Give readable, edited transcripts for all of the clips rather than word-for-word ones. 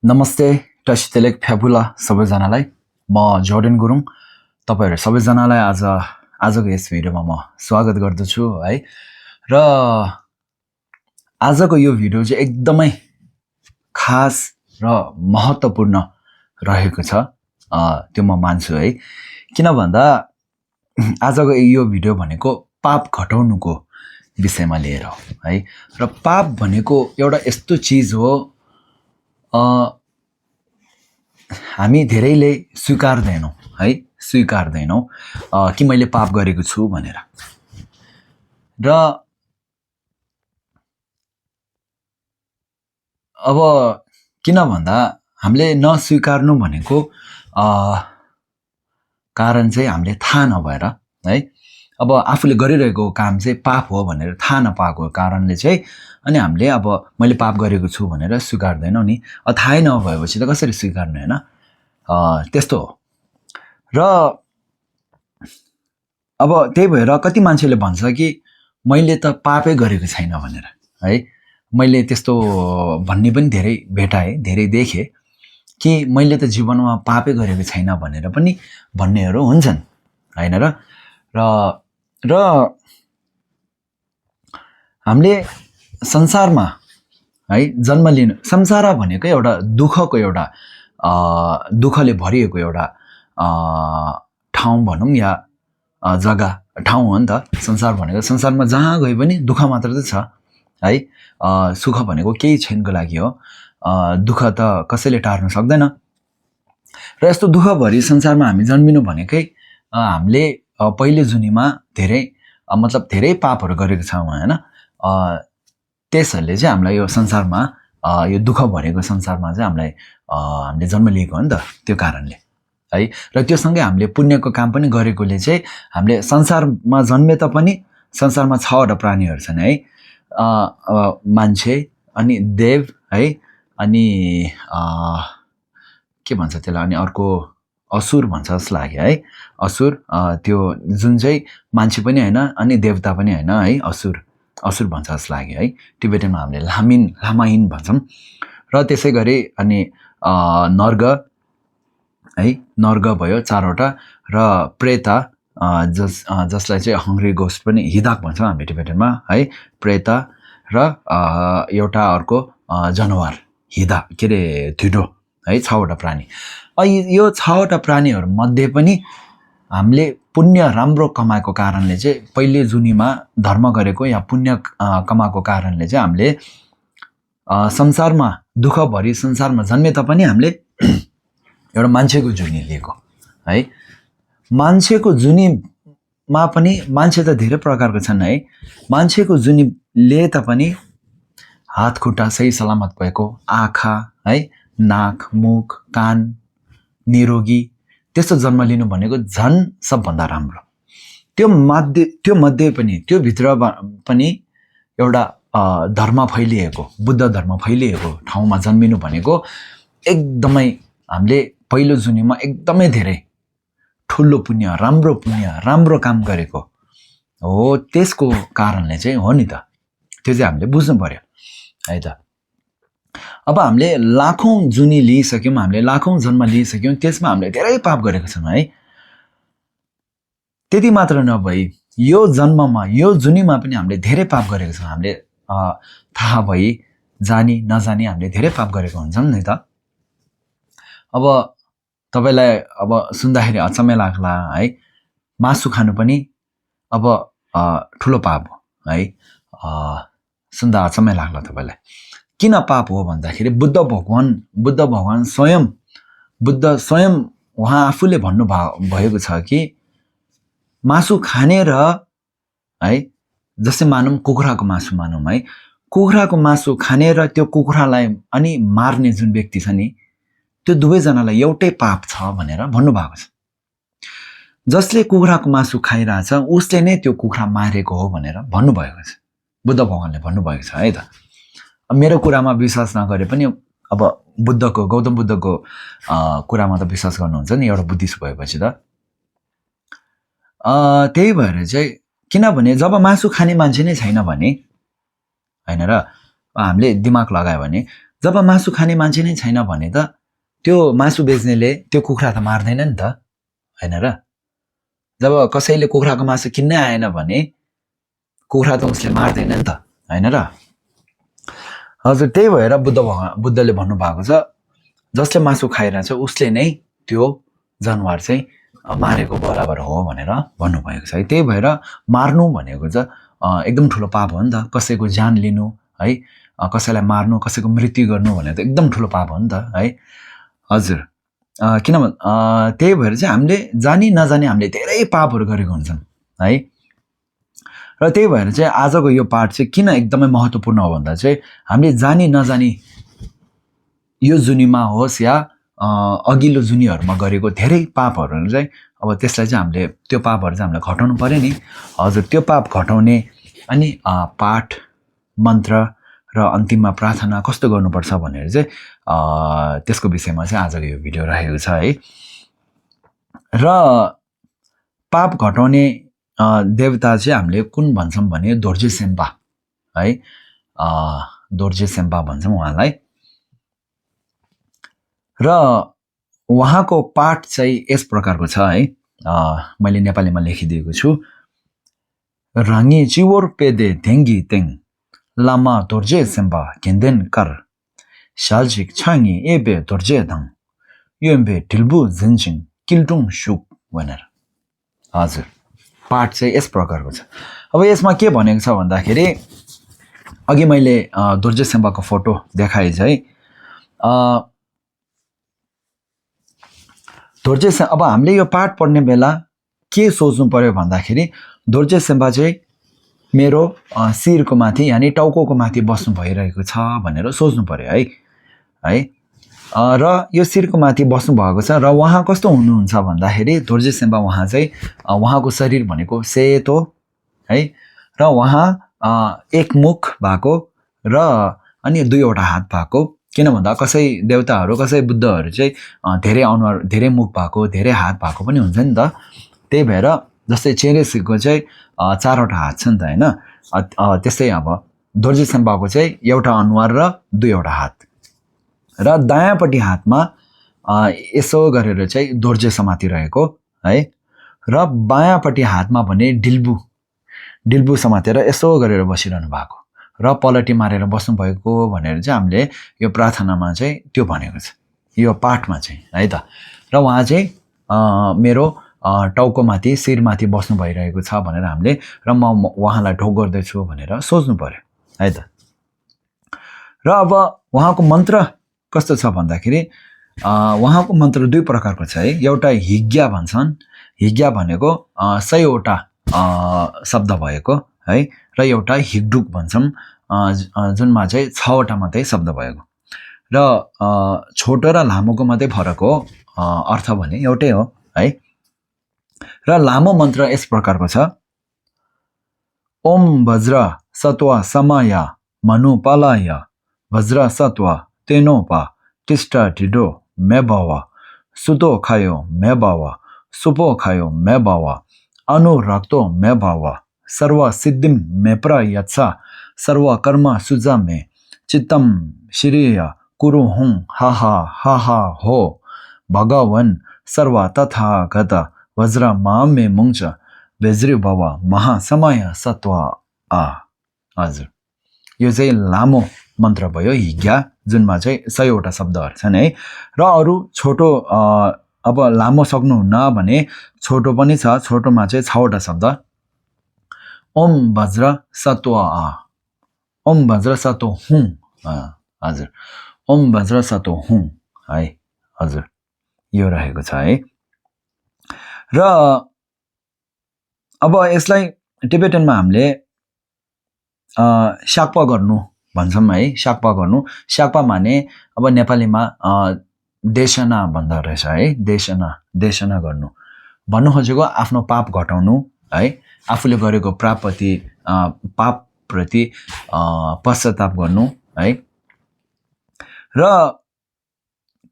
नमस्ते टसितेलेक फ्याबुला सबैजनालाई म जोर्डन गुरुङ तपाईहरु सबैजनालाई आजको यस भिडियोमा म स्वागत गर्दछु है र आजको यो भिडियो चाहिँ एकदमै खास र महत्त्वपूर्ण रहेको छ त्यो म मान्छु है किन भन्दा आजको यो भिडियो भनेको पाप घटाउनुको विषयमा लिएर है र पाप भनेको एउटा यस्तो चीज हो हामी धेरैले स्वीकार्दैनौं कि मैले पाप गरेको छु भनेर र अब किन भन्दा हामीले नस्वीकार्नु भनेको कारण चाहिँ हामीले थाहा नभएर है अब आफूले गरिरहेको काम चाहिँ पाप हो भनेर थाहा नपाएको कारणले चाहिँ अनि हामीले अब मैले पाप गरेको छु भनेर स्वीकार्दैनौं नि थाहै नभएपछि त कसरी स्वीकार्नु हैन त्यस्तो हो र अब त्यही भएर कति मान्छेले भन्छ कि मैले त पापै गरेको छैन भनेर है मैले त्यस्तो भन्ने पनि धेरै भेटाए धेरै देखे कि मैले त जीवनमा पापै गरेको छैन भनेर पनि भन्नेहरू हुन्छन् हैन र हामीले संसारमा है जन्म लिनु संसार भनेको एउटा दुःखको एउटा दुःखले भरिएको एउटा ठाउँ भनौं या जग्गा ठाउँ हो नि त संसार भनेको संसारमा जहाँ गए पनि दुःख मात्र त छ है सुख भनेको केही क्षणको लागि हो दुःख त कसैले टार्न सक्दैन र यस्तो दुःख भरि संसारमा हामी जन्मिनु भनेकै हामीले पहिले जुनीमा धेरै पापहरू गरेको छौं हैन त्यसैले चाहिँ हामीलाई यो संसारमा यो दुःख भरेको संसारमा चाहिँ हामीले जन्म लिएको हो नि त त्यो कारणले है र त्यो सँगै हामीले पुण्यको काम पनि गरेकोले चाहिँ हामीले संसारमा जन्मे तापनि संसारमा 6 वटा प्राणीहरू छन् है मान्छे अनि देव है अनि के भन्छ त्यसलाई अनि अर्को असुर भन्छ जस्तो लाग्यो है असुर त्यो जुन चाहिँ मान्छे पनि हैन अनि देवता पनि हैन है असुर भन्छ जस्तो लाग्यो है टिबेटनमा हामीले लामाइन भन्छौं र त्यसैगरी अनि नर्ग भयो 4 वटा र प्रेता जसलाई चाहिँ हंग्री गोस्ट पनि हिदाक भन्छौं हामी टिबेटनमा है प्रेता र एउटा अर्को जनावर हिदा के रे थिडो है 6 वटा प्राणी यो 6 वटा प्राणीहरु मध्ये पनि हामीले पुण्य राम्रो कमाएको कारणले चाहिँ पहिले जुनीमा धर्म गरेको या पुण्य कमाएको कारणले चाहिँ हामीले संसारमा दुःख भरि संसारमा जन्मे तापनि हामीले एउटा मान्छेको जुनी लिएको है मान्छेको जुनीमा पनि मान्छे त धेरै प्रकारको छन् है मान्छेको जुनी लिए तापनि हात खुट्टा सही सलामत भएको आँखा है नाक मुख कान निरोगी त्यस्तो जन्म लिनु भनेको झन् सबभन्दा राम्रो त्यो मध्ये पनि त्यो भित्र पनि एउटा धर्म फैलिएको बुद्ध धर्म फैलिएको ठाउँमा जन्मिनु भनेको एकदमै हामीले पहिलो जुनीमा एकदमै धेरै ठुलो पुण्य राम्रो काम गरेको हो त्यसको कारणले चाहिँ हो नि त त्यो चाहिँ हामीले बुझ्नु पर्यो है त अब हामीले लाखौं जुनी लिइसक्यौं हामीले लाखौं जन्म लिइसक्यौं त्यसमा हामीले धेरै पाप गरेको छौं है त्यति मात्र नभई यो जन्ममा यो जुनीमा पनि हामीले धेरै पाप गरेको छौं हामीले थाहा भई जानी नजानी हामीले धेरै पाप गरेको हुन्छौं नि त अब तपाईलाई अब सुन्दाखेरि अचम्मै लाग्ला है मासु खानु पनि अब ठुलो पाप हो है सुन्दा अचम्मै लाग्ला तपाईलाई किन पाप हो भन्दाखेरि बुद्ध भगवान स्वयं उहाँ आफूले भन्नु भएको छ कि मासु खाने र है जस्तै मानौं कुखुराको मासु मानौं है कुखुराको मासु खाने र त्यो कुखुरालाई अनि मार्ने जुन व्यक्ति छ नि त्यो दुवै जनालाई एउटै पाप छ भनेर भन्नु भएको छ जसले कुखुराको मासु खाइराछ उसले नै त्यो कुखुरा मारेको हो भनेर भन्नु भएको छ बुद्ध भगवानले भन्नु भएको छ है त मेरो कुरामा विश्वास नगरे पनि अब गौतम बुद्धको कुरामा त विश्वास गर्नुहुन्छ नि एउटा बुद्धिस्ट भएपछि त त्यही भएर चाहिँ किनभने जब मासु खाने मान्छे नै छैन भने हैन र हामीले दिमाग लगायो भने जब मासु खाने मान्छे नै छैन भने त त्यो मासु बेच्नेले त्यो कुखुरा त मार्दैन नि त, हैन र? जब कसैले कुखुराको मासु किन्नै आएन भने कुखुरा त उसले मार्दैन नि त, हैन र? हजुर, त्यही भएर बुद्धले भन्नुभएको छ जसले मासु खाइरहेछ उसले नै त्यो जनावर चाहिँ मारेको बराबर हो भनेर भन्नुभएको छ है। त्यही भएर मार्नु भनेको चाहिँ एकदम ठुलो पाप हो नि त। कसैको ज्यान लिनु है, कसैलाई मार्नु, कसैको मृत्यु गर्नु भनेको त एकदम ठुलो पाप हो नि त है। हजुर, किनभने त्यही भएर चाहिँ हामीले जानी नजानी हामीले धेरै पापहरू गरेको हुन्छन् है। र त्यही भएर चाहिँ आजको यो पाठ चाहिँ किन एकदमै महत्त्वपूर्ण हो भन्दा चाहिँ हामीले जानी नजानी यो जुनीमा होस् या अघिल्लो जुनीहरूमा गरेको धेरै पापहरू चाहिँ अब त्यसलाई चाहिँ हामीले त्यो पापहरू चाहिँ हामीले घटाउनु पर्यो नि। हजुर, त्यो पाप घटाउने अनि पाठ मन्त्र र अन्तिममा प्रार्थना कस्तो गर्नुपर्छ भनेर चाहिँ त्यसको विषयमा चाहिँ आजको यो भिडियो राखेको छ है। र पाप घटाउने देवता चाहिँ हामीले कुन भन्छौँ भने दोर्जे सेम्पा है, दोर्जे सेम्पा भन्छौँ उहाँलाई। र उहाँको पाठ चाहिँ यस प्रकारको छ है, मैले नेपालीमा लेखिदिएको छु। राङ्गी चिवोर पेदे धेङ्गी तेङ लामा दोर्जे सेम्पा केन्देन कर शालजिक छाङ्गी एबे दोर्जे धङ योम्बे ढिल्बु झिन्झिङ किल्टुङ सुक भनेर। हजुर, पाठ चाहिँ यस प्रकारको छ। अब यसमा के भनेको छ भन्दाखेरि अघि मैले दोर्जे सेम्पाको फोटो देखाएँ है। दोर्जे सेम्पा, अब हामीले यो पाठ पढ्ने बेला के सोच्नु पर्यो भन्दाखेरि दोर्जे सेम्पा चाहिँ मेरो शिरको माथि यानि टाउकोको माथि बस्नु भइरहेको छ भनेर सोच्नु पर्यो है। र यो शिरको माथि बस्नु भएको छ। र उहाँ कस्तो हुनुहुन्छ भन्दाखेरि दोर्जे सेम्पा उहाँ चाहिँ उहाँको शरीर भनेको सेतो है, र उहाँ एक मुख भएको र अनि दुईवटा हात भएको। किन भन्दा कसै देवताहरू कसै बुद्धहरू चाहिँ धेरै अनुहार धेरै मुख भएको धेरै हात भएको पनि हुन्छ नि त। त्यही भएर जस्तै चेरेसीको चाहिँ चारवटा हात छ नि त हैन, त्यस्तै अब दोर्जे सेम्पाको चाहिँ एउटा अनुहार र दुईवटा हात र दायाँपट्टि हातमा यसो गरेर चाहिँ दोर्जे समातिरहेको है, र बायाँपट्टि हातमा भने डिल्बु समातेर यसो गरेर बसिरहनु भएको र पलटी मारेर बस्नु भएको भनेर चाहिँ हामीले यो प्रार्थनामा चाहिँ त्यो भनेको छ, यो पाठमा चाहिँ है त। र उहाँ चाहिँ मेरो टाउकोमाथि शिरमाथि बस्नु भइरहेको छ भनेर हामीले र म उहाँलाई ढोक गर्दैछु भनेर सोच्नु पर्यो है त। र अब उहाँको मन्त्र कस्तो छ भन्दाखेरि उहाँको मन्त्र दुई प्रकारको छ है। एउटा हिज्ञा भन्छन्, हिज्ञा भनेको 100वटा शब्द भएको है, र एउटा हिग्डुक भन्छौँ जुनमा चाहिँ 6वटा मात्रै शब्द भएको। र छोटो र लामोको मात्रै फरक हो, अर्थ भने एउटै हो है। र लामो मन्त्र यस प्रकारको छ। ओम वज्र सत्वा समय मनुपालाय वज्र सत्व तेनोपा टिष्टा ढिडो मे भव सुतो खायो मे भव सुपो खायो मे भव अनुरक्तो मे भव सर्व सिद्धिम मे प्रयच्छ सर्व कर्म सुजा मे चित्तम श्रीय कुरु हुँ हा हा हो भगवन सर्व तथा गत वज्र मामे मुङ्च बेज्री भव महासमय सत्व आ। हजुर, यो चाहिँ लामो मन्त्र भयो हिज्ञा, जुनमा चाहिँ 100वटा शब्दहरू छन् है। र अरू छोटो अब लामो सक्नुहुन्न भने छोटो पनि छ, छोटोमा चाहिँ 6वटा शब्द। ओम वज्र सत्व आ, ओम वज्र सत्व हुँ, हजुर, ओम वज्र सत्व हुँ है। हजुर, यो रहेको छ है। र अब यसलाई टिबेटनमा हामीले शाक्पा गर्नु भन्छौँ है। शाक्पा गर्नु, शाक्पा माने अब नेपालीमा देशना भन्दा रहेछ है। देशना गर्नु भन्नु खोजेको आफ्नो पाप घटाउनु है, आफूले गरेको पापप्रति पश्चाताप गर्नु है। र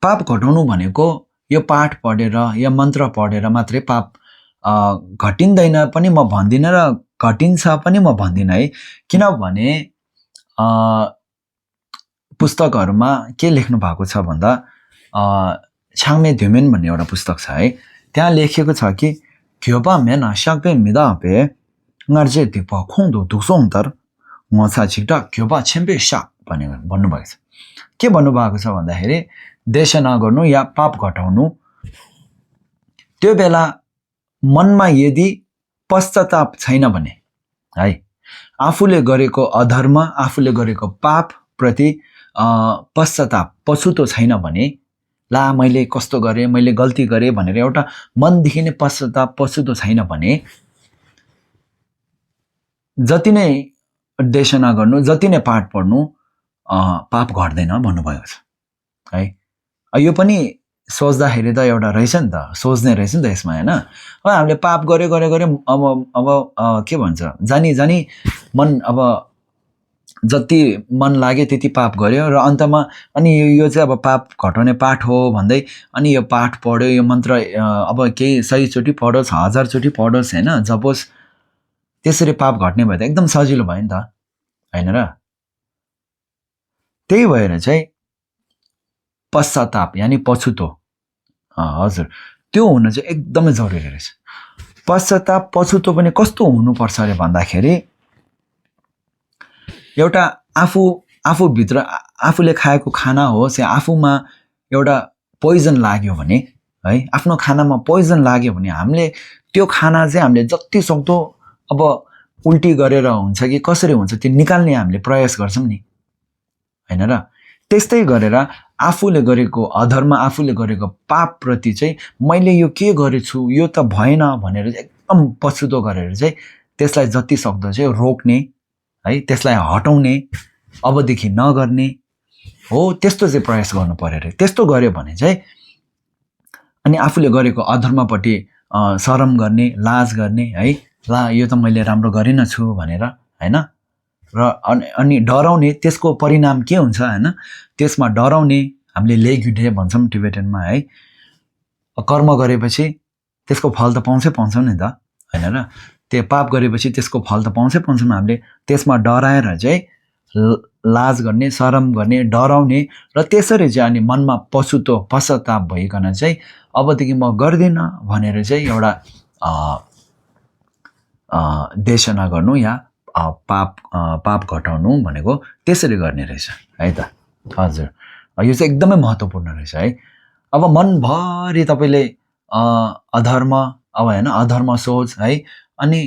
पाप घटाउनु भनेको यो पाठ पढेर या मन्त्र पढेर मात्रै पाप घटिँदैन पनि म भन्दिनँ र घटिन्छ पनि म भन्दिनँ है। किनभने पुस्तकहरूमा के लेख्नु भएको छ भन्दा छाङमे ध्युमेन भन्ने एउटा पुस्तक छ है। त्यहाँ लेखिएको छ कि क्योपा मेना शाक्पे मिदापे ngarje dikpa khongdo duksong tar ngसा छिक्टा क्योपा छेम्पे शाक भनेर भन्नुभएको छ। के भन्नुभएको छ भन्दाखेरि देश नगर्नु या पाप घटाउनु, त्यो बेला मनमा यदि पश्चाताप छैन भने है, आफूले गरेको अधर्म आफूले गरेको पाप प्रति पश्चाताप पछुतो छैन भने, ला मैले कस्तो गरेँ मैले गल्ती गरेँ भनेर एउटा मनदेखि नै पश्चाताप पछुतो छैन भने जति नै देशना गर्नु जति नै पाठ पढ्नु पाप घट्दैन भन्नुभएको छ है। यो पनि सोच्दाखेरि त एउटा रहेछ नि त, सोच्ने रहेछ नि त यसमा हैन। अब हामीले पाप गरे अब के भन्छ जानी जानी मन अब जति मन लाग्यो त्यति पाप गर्यो र अन्तमा अनि यो चाहिँ अब पाप घटाउने पाठ हो भन्दै अनि यो पाठ पढ्यो यो मन्त्र अब केही 100 चोटी पढोस् 1000 चोटी पढोस् हैन, जपोस्, त्यसरी पाप घट्ने भए त एकदम सजिलो भयो नि त हैन र। त्यही भएर चाहिँ पश्चाताप यानी पछुतो हजुर त्यो हुन चाहिँ एकदमै जरुरी रहेछ। पश्चाताप पछुतो पनि कस्तो हुनुपर्छ अरे भन्दाखेरि एउटा आफू भित्र आफूले खाएको खाना होस् या आफूमा एउटा पोइजन लाग्यो भने है, आफ्नो खानामा पोइजन लाग्यो भने हामीले त्यो खाना चाहिँ हामीले जति सक्दो अब उल्टी गरेर हुन्छ कि कसरी हुन्छ त्यो निकाल्ने हामीले प्रयास गर्छौं नि हैन र। त्यस्तै गरेर आफूले गरेको अधर्म आफूले गरेको पाप प्रति चाहिँ मैले यो के गरेछु यो त भएन भनेर एकदम पछुतो गरेर चाहिँ त्यसलाई जति सक्दो चाहिँ रोक्ने है, त्यसलाई हटाउने, अबदेखि नगर्ने हो, त्यस्तो चाहिँ प्रयास गर्नु पर्यो रे। त्यस्तो गर्यो भने चाहिँ अनि आफूले गरेको अधर्मपट्टि शरम गर्ने लाज गर्ने है, ला यो त मैले राम्रो गरिन छु भनेर हैन, र अनि डराउने त्यसको परिणाम के हुन्छ हैन, त्यसमा डराउने हामीले लेगुडे भन्छौं टिबेटनमा है। कर्म गरेपछि त्यसको फल त पाउँछौं नि त हैन र। त्यो पाप गरेपछि त्यसको फल त पाउँछौं हामीले, त्यसमा डराएर चाहिँ लाज गर्ने शरम गर्ने डराउने र त्यसरी चाहिँ अनि मनमा पछुतो पश्चाताप भइकन चाहिँ अबदेखि म गर्दिन भनेर चाहिँ एउटा देशना गर्नु या पाप घटाउनु भनेको त्यसरी गर्ने रहेछ है त हजुर। यो चाहिँ एकदमै महत्त्वपूर्ण रहेछ है। अब मनभरि तपाईले अधर्म अब हैन अधर्म सोच है, अनि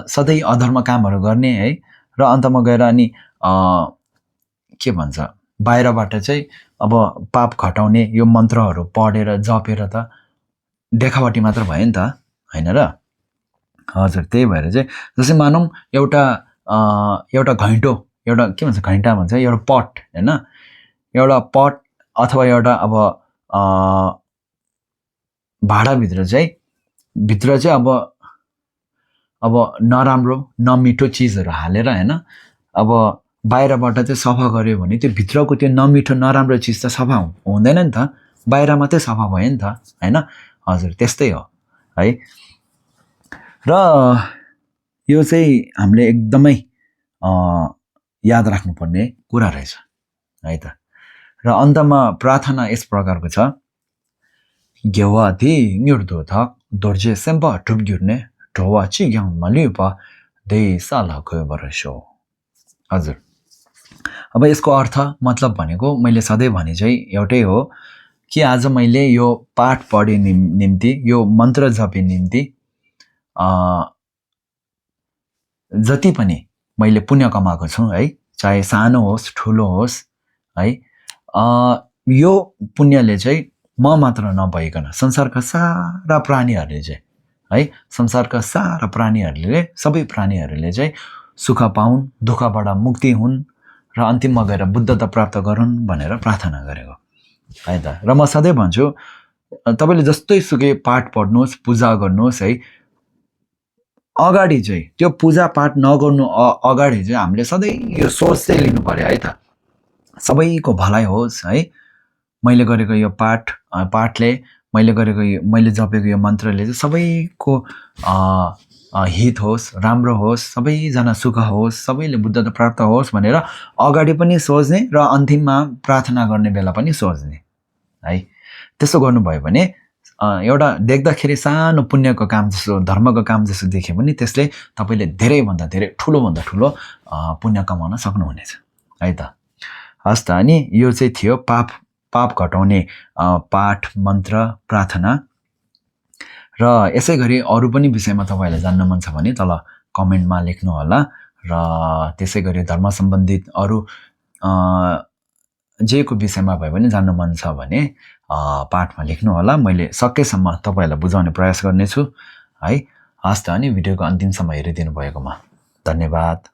सधैँ अधर्म कामहरू गर्ने है, र अन्तमा गएर अनि के भन्छ बाहिरबाट चाहिँ अब पाप घटाउने यो मन्त्रहरू पढेर जपेर त देखावटी मात्र भयो नि त हैन र हजुर। त्यही भएर चाहिँ जस्तै मानौं एउटा घैँटो एउटा के भन्छ घैँटा भन्छ एउटा पट हैन, एउटा पट अथवा एउटा अब भाडाभित्र चाहिँ अब नराम्रो नमिठो चिजहरू हालेर हैन, अब बाहिरबाट चाहिँ सफा गर्यो भने त्यो भित्रको त्यो नमिठो नराम्रो चिज त सफा हुँदैन नि त, बाहिर मात्रै सफा भयो नि त हैन हजुर। त्यस्तै हो है। र यो चाहिँ हामीले एकदमै याद राख्नुपर्ने कुरा रहेछ है त। र अन्तमा प्रार्थना यस प्रकारको छ, गेवाथि न्युर्दो थक दोर्जे सेम्पा टुब्ग्युर्ने ढोवा चिग्याङ मलिपा दे साला खबरशो हजुर। अब यसको अर्थ मतलब भनेको मैले सधैँ भने चाहिँ एउटै हो कि आज मैले यो पाठ पढे निम्ति यो मन्त्र जपे निम्ति जति पनि मैले पुण्य कमाएको छु है, चाहे सानो होस् ठुलो होस् है, यो पुण्यले चाहिँ म मात्र नभइकन संसारका सारा प्राणीहरूले चाहिँ है, संसारका सारा प्राणीहरूले सबै प्राणीहरूले चाहिँ सुख पाउन्, दुःखबाट मुक्ति हुन् र अन्तिममा गएर बुद्धता प्राप्त गरून् भनेर प्रार्थना गरेको है त। र म सधैँ भन्छु तपाईले जस्तै सुकै पाठ पढ्नुहोस् पूजा गर्नुहोस् है, अगाडि चाहिँ त्यो पूजा पाठ नगर्नु अगाडि चाहिँ हामीले सधैँ यो सोच चाहिँ लिनु पर्यो है त, सबैको भलाइ होस् है। मैले गरेको यो पाठले मैले जपेको यो मन्त्रले चाहिँ सबैको हित होस्, राम्रो होस्, सबैजना सुख होस्, सबैले बुद्धता प्राप्त होस् भनेर अगाडि पनि सोच्ने र अन्तिममा प्रार्थना गर्ने बेला पनि सोच्ने है। त्यसो गर्नुभयो भने एउटा देख्दाखेरि सानो पुण्यको काम जस्तो, धर्मको काम जस्तो देखे पनि त्यसले तपाईँले धेरैभन्दा धेरै ठुलोभन्दा ठुलो पुण्य कमाउन सक्नुहुनेछ है त। हस् त, अनि यो चाहिँ थियो पाप घटाउने पाठ, मन्त्र, प्रार्थना। र यसै गरी अरू पनि विषयमा तपाईँहरूलाई जान्न मन छ भने तल कमेन्टमा लेख्नुहोला। र त्यसै गरी धर्म सम्बन्धित अरू जेको विषयमा भए पनि जान्न मन छ भने पाठमा लेख्नुहोला। मैले सकेसम्म तपाईँहरूलाई बुझाउने प्रयास गर्नेछु है। हस् त, अनि भिडियोको अन्तिमसम्म हेरिदिनु भएकोमा धन्यवाद।